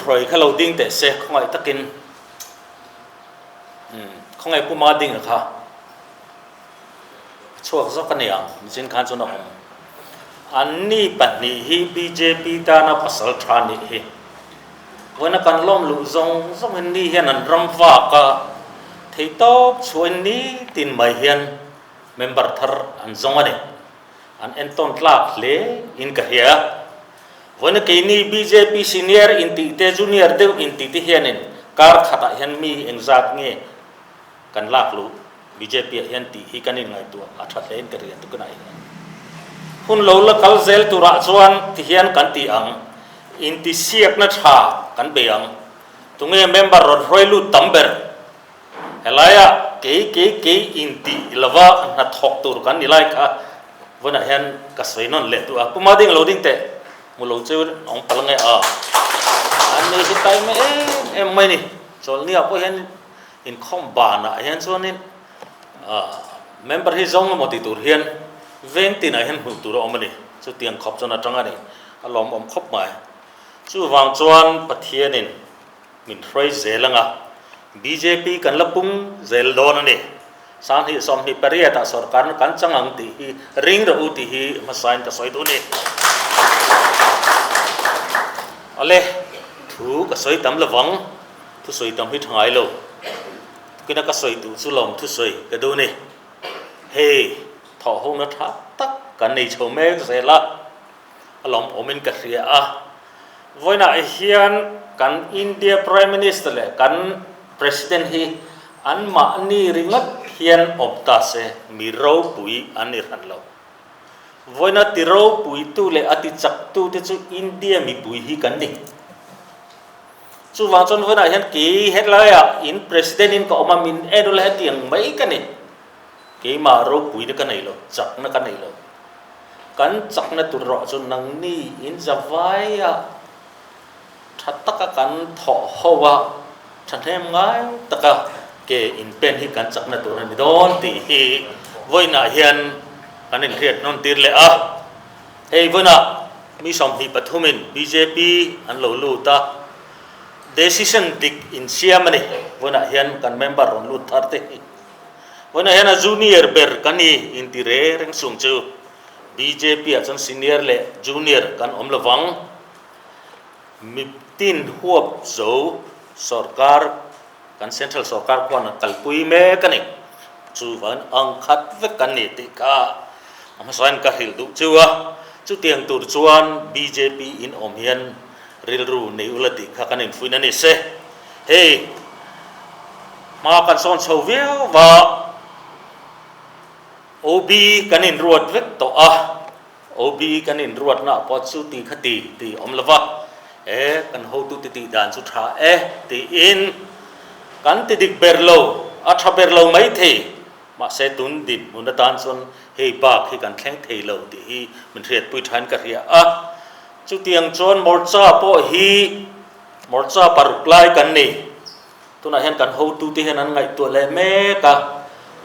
nuthlawi kha lo ding teh se khawngaih takin umm khawngaih Pu Madinga kha a chhuak zawk a ni ang nichin khan chuan a awm. Anni pahnih hi bjp tana pasal tha nih hi. Vawiina kan lawm luh zawng zawngin ni hian an ram vak a, theitawp chhuahin nitin mai hian member thar an zawng a ni. An entawn tlak hle in ka hria. Vawiina keini bjp senior intih te junior deuh intih te hianin kar khatah hian mi engzat nge kan lak luh bjp ah hian tih hi kan inngaihtuah a tha hle in ka hria tukinah hian. Hun lo la kal zel turah chuan ti hian kan ti ang, intisiakna tha kan bei ang. Tunge member rawn hruai lut tam ber? Helaia kei kei kei intih lova hnathawk tur kan ni lai kha vawiinah hian ka sawi nawn leh duh a. Pu Mading lo ding teh, hmu lo chu awm palh ange a. An nei hi taima em em mai ni. Chawlhniah pawh hian inkhawm banah hian chuanin member hi zawng emaw ti tur hian veng tinah hian hmuh tur a awm a ni. Chutiang khawp chuan a tang a ni. A lawmawm khawp mai. Chuvang chuan Pathianin Min hruai zel anga bjp kan la pung zel dawn a ni. Sanghnih 28 ah sorkar na kan chang ang tih hi ring rawh u tih hi hmasain ka sawi duh a ni. Awle, thu ka sawi tam lovang, thu sawi tam hi tha ngai lo. Tukina ka sawi duh chu lawm thu sawi ka duh a ni. Hei, thawhhona tha tak kan nei chho mek zel a. A lawmawmin ka hria a, vawiinah hian kan India Prime Minister leh kan President hi anmahni ringawt hian awm ta se mi ropui an ni hran lo. Vawiina ti ropuitu leh a ti chaktute chu India mipui hi kan ni. Chuvang chuan vawiinah hian kei helaiah in President in ka awm a, min en ula hetiang mai ka ni. Keimah ropuina ka nei lo, chakna ka nei lo. Kan chakna tur erawh chu nangni in zavaia tha taka kan thawh ho a, thahnem ngai taka ke in pen hi kan chakna tur a ni dawn tih hi vawiinah hian kan inhriat nawn tir leh a. Hei vawiinah mi 23 in bjp an lo lut a, decision dik insiam a ni. Vawiinah hian kan member rawn lut thar te hi. Vawiinah hian a junior ber ka ni inti re reng chung chu bjp ah chuan senior leh junior kan awm lovang. Mitin huap zo sorkar kan central sorkar khuan a kalpui mek a ni. Chuvangin ang khat vek kan ni tih kha a hmasain ka hrilh duh chu a. Chutiang tur chuan bjp in awm hian rilru nei ula tih kha kan infuin a ni se. Hei hma kan sawn chho viau va, OB kan inruat vek tawh a, OB kan inruatna ah pawh chu ti kha ti tih awm lo va, e kan hotu ti tih dan chu tha e tiin kan ti dik ber lo, a tha ber lo mai thei, mahse tun dinhmun atan chuan hei bak hi kan thleng thei lo tih hi min hriatpui thain ka hria a, chutiang chuan Morcha pawh hi Morcha paruk lai kan ni. Tunah hian kan hotute hian an ngaihtuah leh mek a.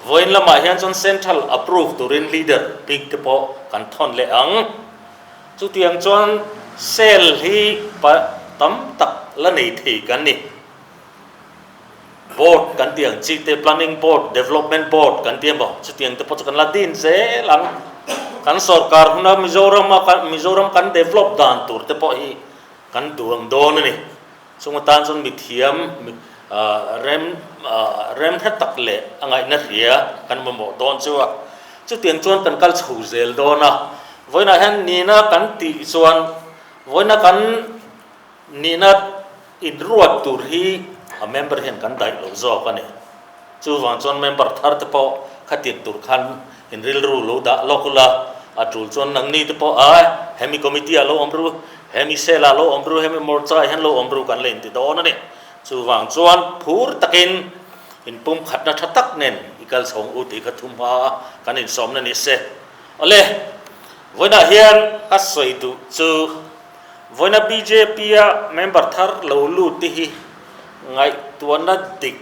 Vawiin lamah hian chuan Central approve turin leader bik te pawh kan thawn leh ang. Chutiang chuan cell hi tam tak la nei thei kan ni. Board kan tih ang chi te, Planning Board, Development Board kan ti emaw, chutiang te pawh chu kan la din zel ang. Kan sorkar huna Mizoram a Mizoram kan develop dan tur te pawh hi Kan duang dawn a ni. Chung atan chuan mithiam rem rem hre tak leh a ngaihna hria kan mamawh dawn chu a. Chutiang chuan kan kal chho zel dawn a. Vawiinah hian nihna kan tih chuan vawiina kan nihna inruat tur hi a member hian kan daih lo zawk a ni. Chuvang chuan member thar te pawh khatiang tur khan in rilru lo dah lawk ula, a tul chuan nangni te pawh a hemi committee ah lo awm ru, hemi cell ah lo awm ru, hemi morcha ah hian lo awm ru kan la inti dawn a ni. Chuvang chuan phur takin inpumkhatna tha tak nen i kal chhawng u tih kha thu hma kan insawmna ni se. Awle, vawiinah hian ka sawi duh chu vawiina bjp a member thar lo lut te hi ngaihtuahna dik,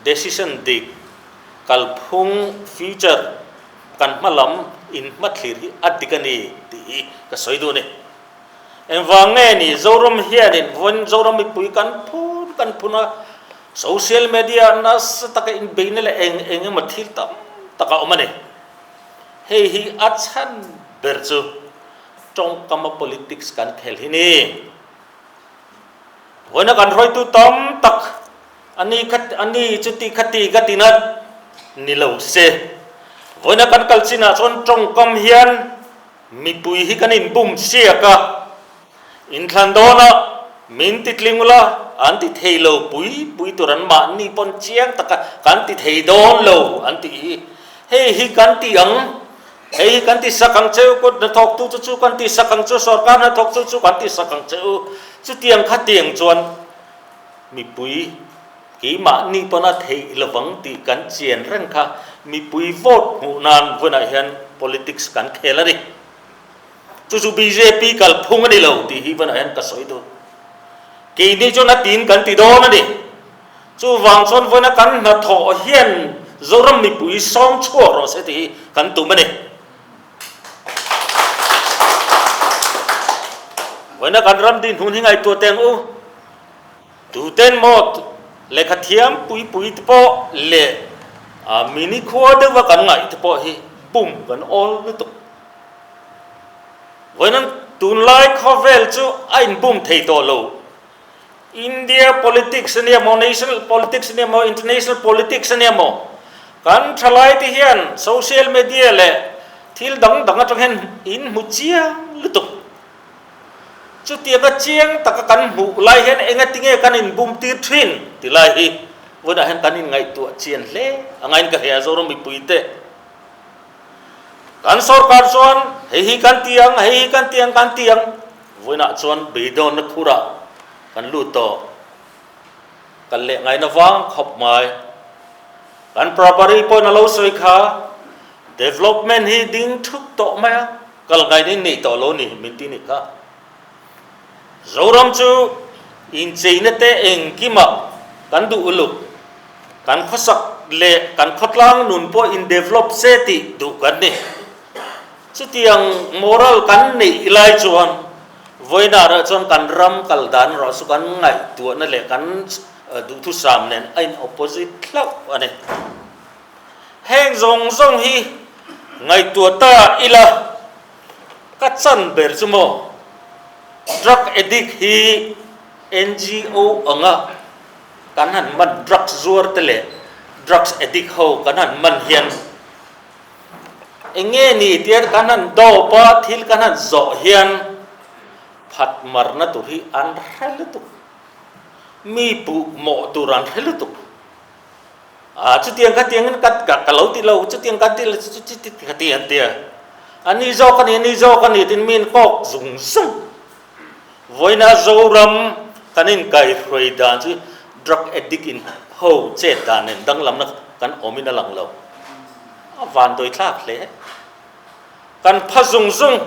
Decision dik, kalphung, future, kan hma lam in hmathlir hi a dik a ni tih hi ka sawi duh a ni. Engvang nge ni Zoram hianin vawiin Zoram mipui kan phun kan phun a, social media nasa taka inbeihna leh eng eng emaw thil tam tak a awm a ni. Hei hi a chhan ber chu tawngkama politics kan khel hi ni. Vawiina kan hruaitu tam tak a ni kha a ni chuti khati ka ti nat ni lo se. Vawiina kan kal chinah chuan tawngkam hian Mipui hi kan inbum siak a, inthlan dawnah min ti tling ula an ti thei lo, pui pui tur an mahni pawn chiang taka kan ti thei dawn lo an tih hi. Hei hi kan ti ang, hei hi kan ti sak ang che u, kut hnathawktu chu chu kan ti sak ang che u, sorkar hnathawk chu chu kan ti sak ang che u, chutiang khatiang chuan mipui Keimahni pawn a theih lovang tih kan chian reng kha mipui vote hmuh nan vawiinah hian politics kan khel a ni. Chu chu bjp kalphung a ni lo tih hi vawiinah hian ka sawi duh. Keini chuan a tiin kan ti dawn a ni. Chuvang chuan vawiina kan hnathawh hian Zoram mipui sawm chhuak rawh se tih hi kan tum a ni. Vawiina kan ram dinhmun hi ngaihtuah teng u. Tuten maw lehkha thiam pui pui te pawh leh mini khua deuha kan ngaih te pawh hi bum kan awl lutuk. Vawiin tunlai khawvel chu a inbum thei tawh lo. India politics ania maw, national politics ania maw, international politics ania maw, kan thalai te hian social media leh thil dang dang atang hian in hmu chiang lutuk. Chutianga chiang taka kan hmuh lai hian engatinge kan inbum tir thin ti lai hi vawiinah hian kan inngaihtuah chian hle a ngain ka hria Zoram mipuite. Kan sorkar chuan hei hi kan ti ang, hei hi kan ti ang, kan ti ang vawiinah chuan beidawnna khurah kan lut tawh. Kan leh ngaina vang khawp mai. Kan Prabhari pawhin a lo sawi kha development hi ding thup tawh mai a. Kal ngain in nei tawh lo ni min ti nih kha. Zoram chu incheina te engkimah kan duh uluk, kan khawsak leh kan khawtlang nun pawh in develop se tih duh kan ni. Chutiang moral kan neih lai chuan vawiinah erawh chuan kan ram kal dan erawh chu kan ngaihtuahna leh kan duhthusam nen a in opposite hlauh a ni. Heng zawng zawng hi ngaihtuah ta ila ka chan ber chu maw? Drug addict hi NGO anga kan han man drugs zuar te leh drugs addict ho kan han man hian eng nge ni tia kan han dawp a thil kan han zawh hian phat marna tur hi an hre lutuk, mi puh mawh tur an hre lutuk. A chutiang kha tiangin ka ka lo ti lo, chutiang kan ti lo chu chu ti ka ti an ti a. A ni zawk a ni, a ni zawk a ni tiin mi in kawk zung zung. Vawiina Zoram kan inkaihhruai dan chu drug addict in ho chet dan nen danglamna kan awmin a lang lo. A vandawi thlak hle. Kan pha zung zung.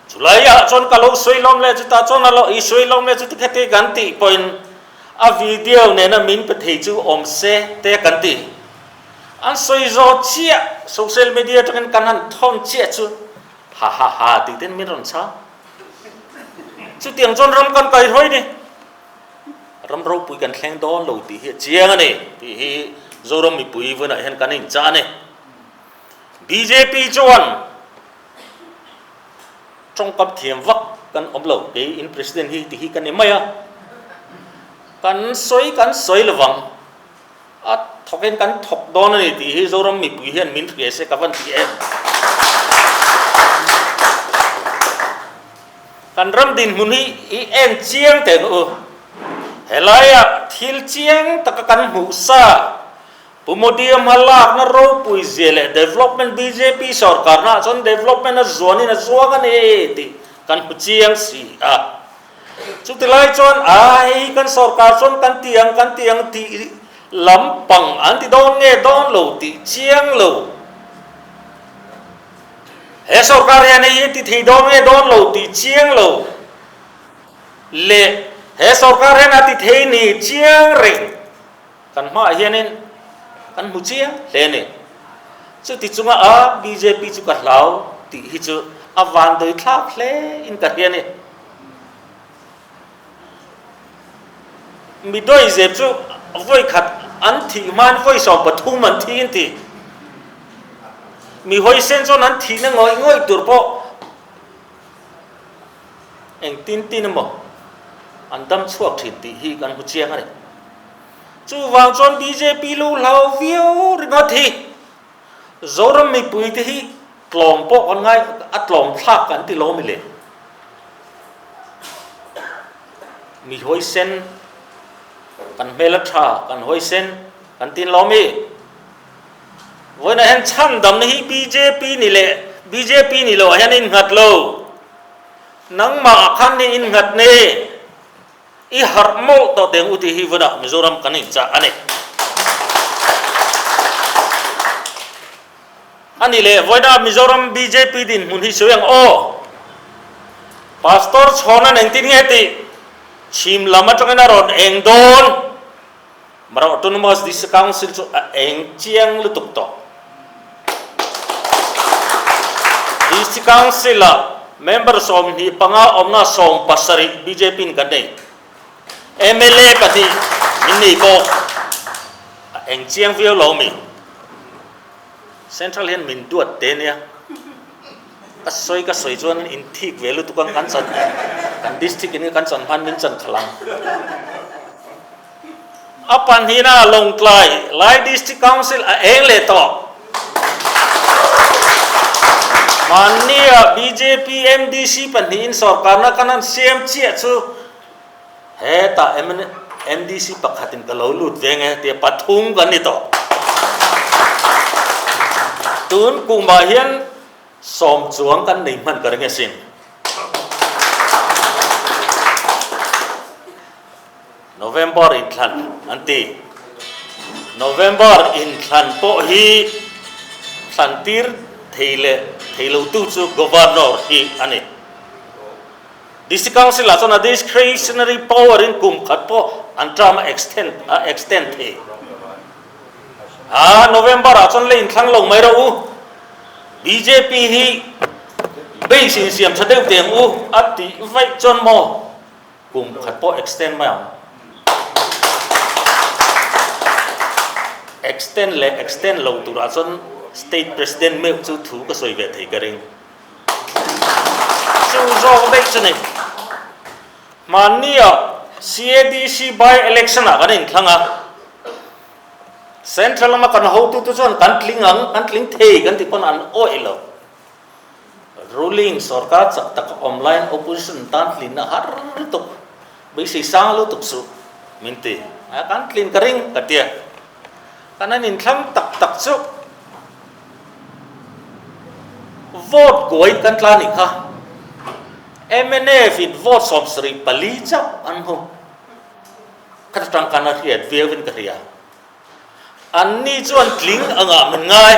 Chulaiah chuan ka lo sawi lawm leh chutah chuan a lo i sawi lawm leh chuti khati kan tih pawhin a video nena min pe thei chu awm se te kan ti. An sawi zawh chiah social media atangin kan han thawn chiah chu ha ha ha tih ten min rawn chhang. Chutiang chuan ram kan kai hawi ni. Ram ropui kan thleng dawn lo tih hi a chiang a ni tih hi Zoram mipui vawiinah hian kan inchah a ni. Bjp chuan Tawngkam thiam vak kan awm lo, kei in President hi ti hi ka ni mai a, kan sawi kan sawi lovang, a thawkin kan thawk dawn a ni tih hi Zoram mipui hian min hria se ka van ti em. Kan ram dinhmun hi i en chiang teh ang u, helaiah thil chiang taka kan hmuh sa Pu Modi a hma lakna ropui zia leh development bjp sorkarna ah chuan development a zuanin a zuang a ni tih kan hmu chiang si a. Chuti lai chuan a hei hi kan sorkar chuan kan ti ang kan ti ang tih lampang an ti dawn nge dawn lo tih chiang lo. He sorkar hian hei hi an ti thei dawn nge dawn lo tih chiang lo leh he sorkar hian a ti thei ni chiang reng. Kan hmaah hianin kan hmu chiang hle a ni. Chuti chunga a bjp chu ka hlau tih hi chu a vandawi thlak hle in ka hria a ni. Mi dawihzep chu vawi khat an thih hmain vawi 13 an thi in ti. Mi hawisen chuan an thihna ngawih ngawih tur pawh engtin tin emaw an dam chhuak thin tih hi kan hmu chiang a ni. Chuvang chuan bjp lo hlau viau ringawt hi Zoram mipuite hi tlawm pawh kan ngai, a tlawm thlak kan ti lo mi le. Mi hawisen, kan hmel a tha, kan hawisen kan tin lo mi. Vawiinah hian chhandamna hi bjp ni leh bjp ni loh ah hian a innghat lo. Nangmah ah khan ni innghat ne. I harh mawlh tawh teng u tih hi vawiinah Mizoram kan inchah a ni. A ni leh vawiinah Mizoram bjp dinhmun hi sawi ang aw. Pastor Chhawna'n engtin nge tih chhim lam atangin a rawn eng dawn. Mara Autonomous District Council chu a eng chiang lutuk tawh. District Council-ah member 25 awmna 70 bjp in kan nei. Mla pahnih min nei bawk. A eng chiang viau lo mi. Central hian min duat te nia. Ka sawi ka sawi chuan in thik ve lutuk ang kan chan kan district in kan chan hman min chan khalh ang. A pahnihna Lawngtlai Lai District Council a eng leh tawh. Mahnia bjp MDC pahnihin sorkarna kan han siam chiah chu hetah MDC pakhatin ka lo lut ve nge tia pathum kan ni tawh. Tun kumah hian Sawm chuang kan nei hman ka ring asin. November inthlan an ti. November inthlan pawh hi thlan tir thei leh thei lo tu chu Governor hi a ni. District Council ah chuan a discretionary power in kum khat pawh an term a extend a extend thei. Aa November ah chuan lei inthlang lo mai rawh u. Bjp hi base in siam tha deuh teh ang u a tih vaih chuan maw kum khat pawh extend mai ang. Extend leh extend lo turah chuan state president meuh chu thu ka sawi ve thei ka ring. Chu zawk daih chu ni. Hmannia CADC by election ah kan inthlang a. Central lama kan hotute chuan kan tling ang, kan tling thei kan tih pawn an awih lo. Ruling sorkar chak tak a awm laiin opposition tan tlinna har lutuk, beisei sang lutuk suh min ti. A kan tlin ka ring ka tia. Kan an inthlang tak tak chu vote kuain kan tla nih kha. Mnf in vote 74 chauh an hmu. Ka tangkana hriat viauin ka hria. Anni chuan tling angah min ngai.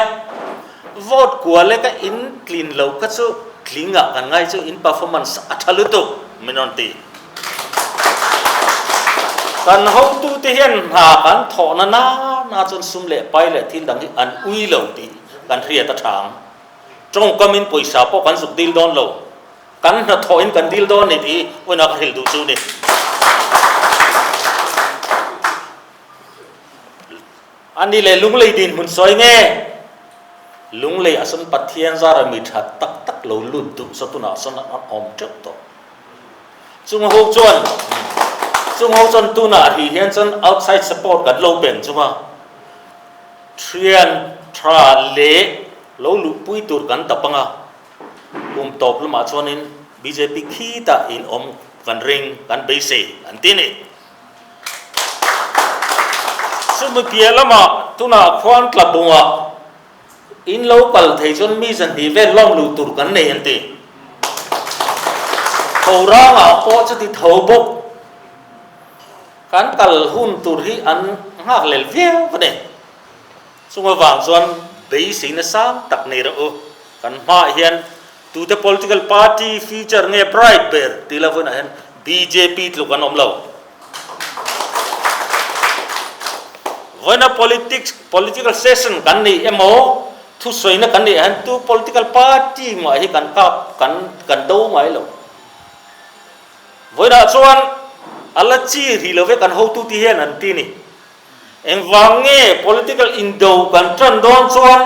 Vote kual e ka in tlin lo kha chu tling ah kan ngai chu in performance a tha lutuk min rawn ti. Kan hotute hian hna kan thawhna na na chuan sum leh pai leh thil dang hi an ui lo tih kan hriat a tha ang. Tawngkamin pawisa pawh kan zuk dil dawn lo. Kan hnathawhin kan dil dawn ni tih vawiinah ka hrilh duh chu ni. A ni leh Lunglei dinhmun sawi nge? Lunglei ah sawn Pathian zara mi tha tak tak lo lut duh saw tunah sawn an awm teuh tawh. Chung ho chuan chung ho chuan tunah hi hian chuan outside support kan lo pen chunga thian tha leh lo luhpui tur kan tap anga. Kum tawp lamah chuanin bjp khitah in awm kan ring, kan beisei an ti a ni. Chumi piah lamah tunah khuan tlabungah in lo kal thei chuan mi zahnih vel lawm luh tur kan nei an ti. Tho rangah pawh chuti tho bawk kan kal hun tur hi an nghak lel viau a ni. Chung avang chuan beiseina sang tak nei rawh u. Kan hmaah hian tute political party future nge bright ber tih lo hunah hian bjp tluk an awm lo. Vawiina politics political session kan neih emaw thusawina kan neih ah hian tu political party mah hi kan kap kan kan do ngai lo. Vawiinah chuan. A la chi rih lo ve kan hotu te hian an ti ni. Engvang nge political indo kan tan dawn chuan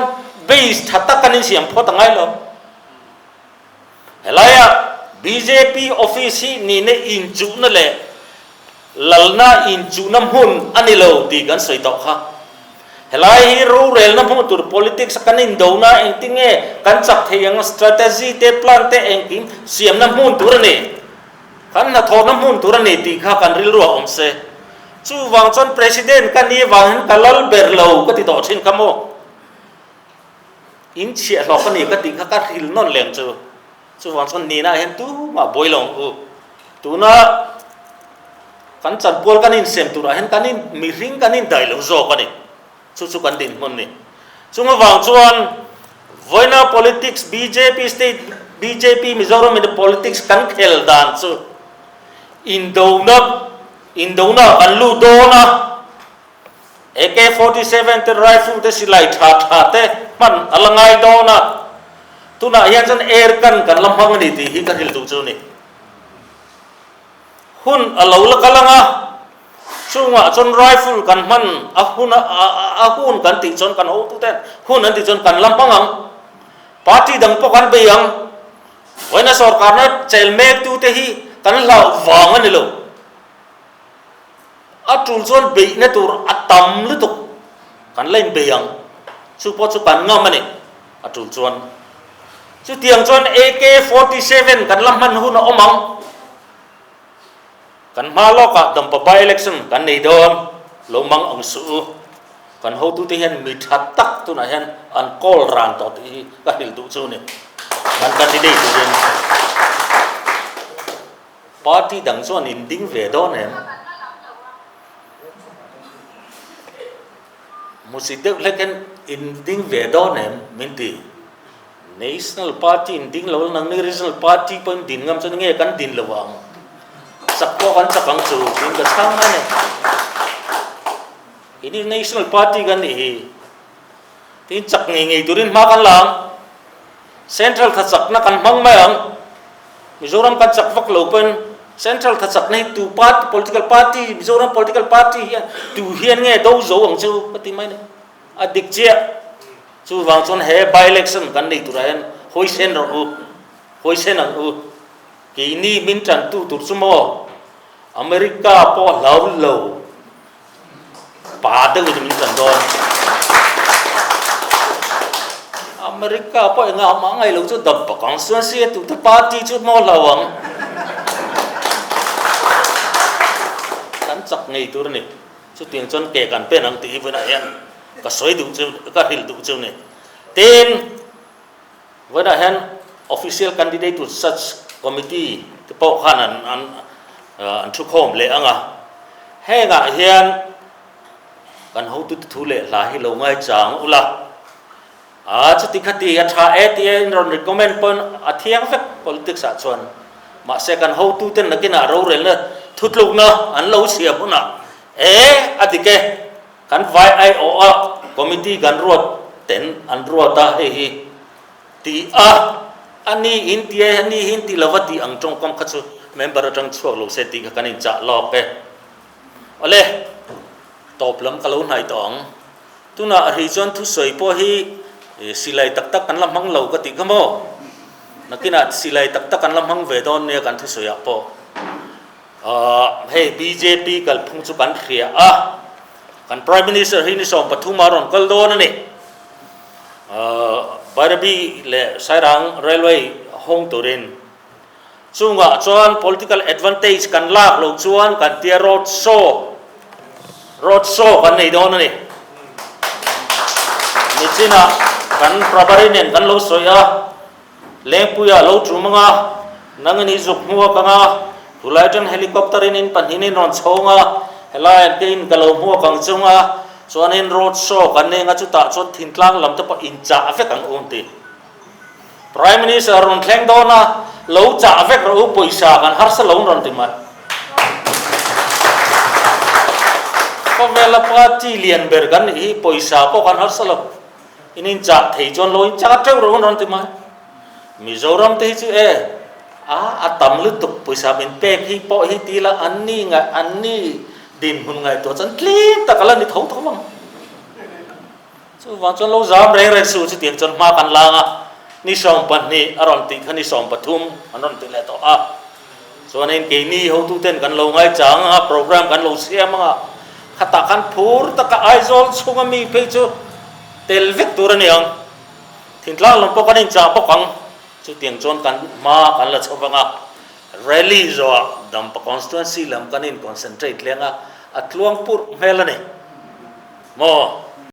base tha tak kan insiam phawt a ngai lo. Helaia bjp office hi nihna inchuhna leh lalna inchuhna hmun a ni lo tih kan sawi tawh kha. Helai hi rorelna hmuh tur politics a kan indona engtin nge kan chak thei ang strategy te plan te engkim siamna hmun tur a ni. Kan hnathawhna hmun tur a ni tih kha kan rilru a awm se. Chuvang chuan President ka ni vangin ka lal ber lo ka ti tawh thin kha maw? In chhiahhlawk a ni ka tih kha ka hril nawn lem chu. Chuvang chuan nihna ah hian tumah buai lo ang u. Tuna kan chanpual kan insem turah hian kan in mihring kan indaih lo zawk a ni. Chu chu kan dinhmun ni. Chung avang chuan vawiina politics bjp state bjp Mizoram in politics kan khel dan chu indona indona kan lut dawn a, AK 47 te rifle te silai tha tha te hman a la ngai dawn a, tunah hian chuan air gun kan la hmang a ni tih hi ka hrilh duh chu a ni. Hun a lo la kal ang a. Chungah chuan rifle kan hman a hun a hun kan tih chuan kan hotuten hun an tih chuan kan la hmang ang. Party dang pawh kan bei ang. Vawiina sorkarna chel mek tute hi kan hlauh vang a ni lo. A tul chuan beihna tur a tam lutuk kan la inbei ang. Chu pawh chu kan ngam a ni a tul chuan. Chutiang chuan AK 47 kan la hman hun a awm ang. Kan hma lawkah Dampa by-election kan nei dawn lo mang ang suh u. Kan hotute hian mi tha tak tunah hian an kawl ran tawh tih hi ka hrilh duh chu a ni. Kan candidate turin party dang chuan in ding ve dawn em? Hmusit deuh hlek hian in ding ve dawn em min ti. National Party in ding lo la nangni Regional Party pawh in din ngam chuan nge kan din lo ang? Chak pawh kan chak ang chu tiin ka chhang mai a ni. Keini National Party kan nih hi. Tin chak ngei ngei turin hma kan la ang. Central tha chakna kan hmang mai ang. Mizoram kan chak vak lo pawhin Central tha chakna hi tu party political party Mizoram political party hian tu hian nge do zo ang chu ka ti mai a ni. A dik chiah. Chuvang chuan he by-election kan nei turah hian hawisen rawh u, hawisen ang u. Keini min tantu tur chu maw America pawh hlau lo pa deuhin min tan dawn. America pawh engah mah ngaih lo chu dam pak ang chuan si a tute party chu maw hlau ang. Kan chak ngei tur a ni. Chutiang chuan ke kan pen ang tih hi vawiinah hian ka sawi duh chu, ka hrilh duh chu a ni. Tin, vawiinah hian official candidate to such committee te pawh khan an an an thu khawm leh ang a. Hengah hian kan hotute thu leh hla hi lo ngaichang ula, a chuti khati a tha e tia in rawn recommend pawhin a thiang vek politics ah chuan. Mahse kan hotuten nakinah rorelna thutlukna an lo chhia hunah e a dik e, kan vai aiawh a committee kan ruat ten an ruat a hei hi ti a, a ni in ti e, a ni hi in ti lova tih ang tawngkam kha chu member atang chhuak lo se tih kha kan inchah lawk e. Awle, tawp lam ka lo hnaih tawh ang. Tunah ri chuan thusawi pawh hi silai tak tak kan la hmang lo ka tih kha maw? Nakinah silai tak tak kan la hmang ve dawn nia kan thusawiah pawh. Hei bjp kalphung chu kan hria a, kan Prime Minister hi ni 13 a rawn kal dawn a ni. Bairabi leh Sairang Railway hawng turin. Chungah chuan political advantage kan lak loh chuan kan tia road show, road show kan nei dawn a ni. Nichinah kan Prabhari nen kan lo sawi a, Lengpuia lo tum ang a, nangin i zuk hmuak ang a, tulai atang helicopter in in pahnihin rawn chhawng a, helai an ke in ka lo hmuak ang chung a, chuanin road show kan nei ang a, chutah chuan thingtlang lam te pawh inchah vek ang u an ti. Prime Minister rawn thleng dawn a, lo chah vek rawh u, pawisa kan harsa lo rawn ti mai. Khawvela party lian ber kan nih hi pawisa pawh kan harsa lo. In inchah thei chuan lo inchah teuh rawh u rawn ti mai. Mizoram te hi chu e. A, a tam lutuk pawisa min pek hi pawh hi ti la an ni ngaih an ni dinhmun ngaihtuah chuan tlem tak a la ni tho tho ang. Chuvang chuan lo zam reng reng suh chutiang chuan hma kan lang a, ni 12 a rawn tih kha ni 13 an rawn ti leh tawh a. Chuanin keini hotuten kan lo ngaichang a, program kan lo siam ang a, khatah khan phur taka Aizawl chhunga mi phei chu tel vek tur a ni ang. Thingtlang lam pawh kan inchah bawk ang. Chutiang chuan kan hma kan la chho vang a, rally zawhah Dampa constituency lam kan in concentrate leng a, a tluang purh hmel a ni maw?